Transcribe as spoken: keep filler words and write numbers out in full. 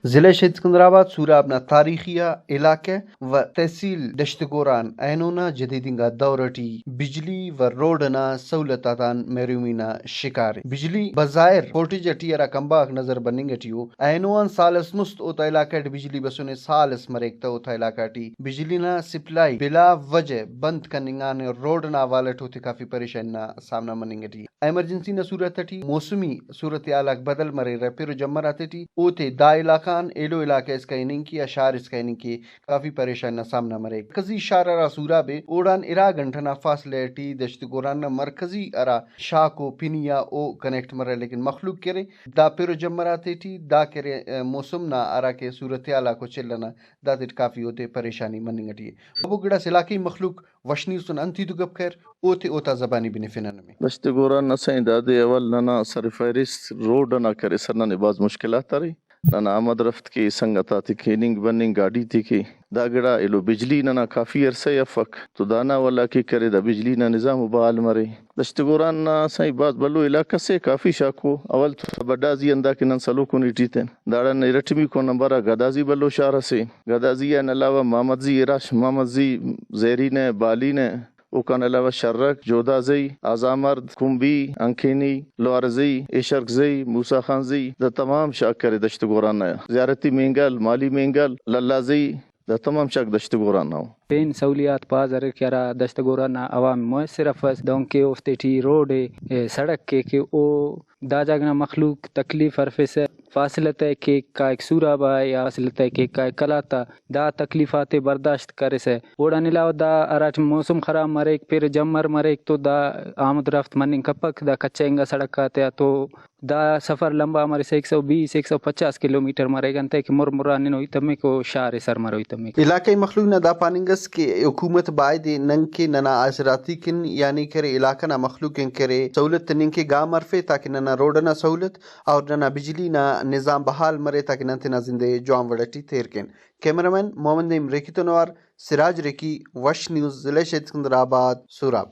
ضلع شہید سکندرآباد سوراب نا تاریخی آ علاقہ و تحصیل دشت گوران اینو نا جدید انگا دور اٹی بجلی و روڈ انا سہولت آتان محرومی نا شکار ءِ۔ بجلی بظاہر فوٹیج اٹی ہرا کمبہ غاک نظر بننگ اٹی ءُ، اینو آن سال اس مست اوتا علاقہ ٹی بجلی بسنے، سال اس مریک تہ اوتا علاقہ ٹی بجلی نا سپلائی بلا وجہ بند کننگ آن روڈ نا حوالہ ٹی اوتے کافی پریشانی نا سامنا مننگ اٹی ءِ۔ ایمرجنسی نا صورت اٹی موسمی صورتحال آک بدل مریرہ، پِر و جمر آتیٹی اوتے دا علاقہ آن ایلو علاقہ اسکا ہننگ کے یا شار اسکا ہننگ کے کافی پریشانی نا سامنا مریک۔ مرکزی شار ہرا سوراب ءِ، اوڑان ارا گھنٹہ نا فاصلہ ٹی دشت گوران نا مرکزی ہرا شاخ و پنی آ او کنیکٹ مریرہ، لیکن مخلوق کہ ارے دا پِر و جمر آتیٹی دا کہ ارے، ا، موسم نا ہراکہ صورتحال آکو چلنہ، داتیٹ کافی اوتے پریشانی مننگ اٹی ءِ۔ ابو گڑاس علاقائی مخلوق وش نیوز تون انت ہیت و گپ کریر، اوتے اوتا زبانی بنفنہ نمے۔ دشت گوران نا سائیں دادے اول ننا سر فہرست روڈ انا کرسا ننے بھاز مشکلات ارے۔ ننا آمد رفت کے، سنگت آتے کے ہننگ بننگ، گاڈی تے کے، دا گڑا ایلو بجلی ننا کافی عرصہ ءِ افک تو دانا ولا کے کرے، دا بجلی نا نظام و بحال مرے۔ دشت گوران نا سائیں بھاز بھلو علاقہ سے، کافی شاکو۔ اول تو بڈازی ہندا کہ نن سلوکو نیٹی تین، داڑان ارٹمیکو نمبر آ گدازی بھلو شار اسے۔ گدازی آن علاوہ محمد زی اراش، محمد زی زہرینہ، بالینہ، اوکان علاوہ شرک، جودازئی، آزامرد، کمبی، ہنکینی، لوارزئی، ایشرکزئی، موسی خان زئی، دا تمام شاک کرے دشت گوران نا۔ زیارتی مینگل، مالی مینگل، للازئی، دا تمام شاک دشت گوران نا ءُ۔ پین سہولیات بھاز اریر کہ ہرا دشت گوران نا عوام مؤثر افس، دہنکہ اوفتے ٹی روڈ ءِ، ءِ، سڑک ءِ کہ او دا جاگہ نا مخلوق تکلیف ہرفسہ، فاصلہ تہ کیک کائک سوراب آ یا فاصلہ تہ کیک کائک قلات آ، دا تکلیف آتے برداشت کرسہ۔ اوڑان علاوہ دا ہراٹائم موسم خراب مریک، پِر جمر مریک تو دا آمد رفت مننگ کپک، دا کچہ انگا سڑک آتیا تو دا سفر لمبا مریسہ، ایک سو بیس، ایک سو پچاس کلومیٹر مریک، انتئے کہ مر مران ہنوئی تمک و شار ءِ سر مروئی تمک۔ علاقائی مخلوق نا دا پاننگ ئس کہ حکومت بایدے نن کہ ننا آسراتی کن یعنی کہ ارے علاقہ نا مخلوق کن کہ ارے سہولت تننگ کہ گام ہرفے تاکہ ننا روڈ ئنا سہولت اور ننا بجلی نا نظام بحال مرے تاکہ نن تینا زند ئے جوان وڑ ئٹی تیر کین۔ کیمرہ مین محمد نعیم ریکی تون اوار سراج ریکی، وش نیوز، ضلع شہید سکندر آباد، سوراب۔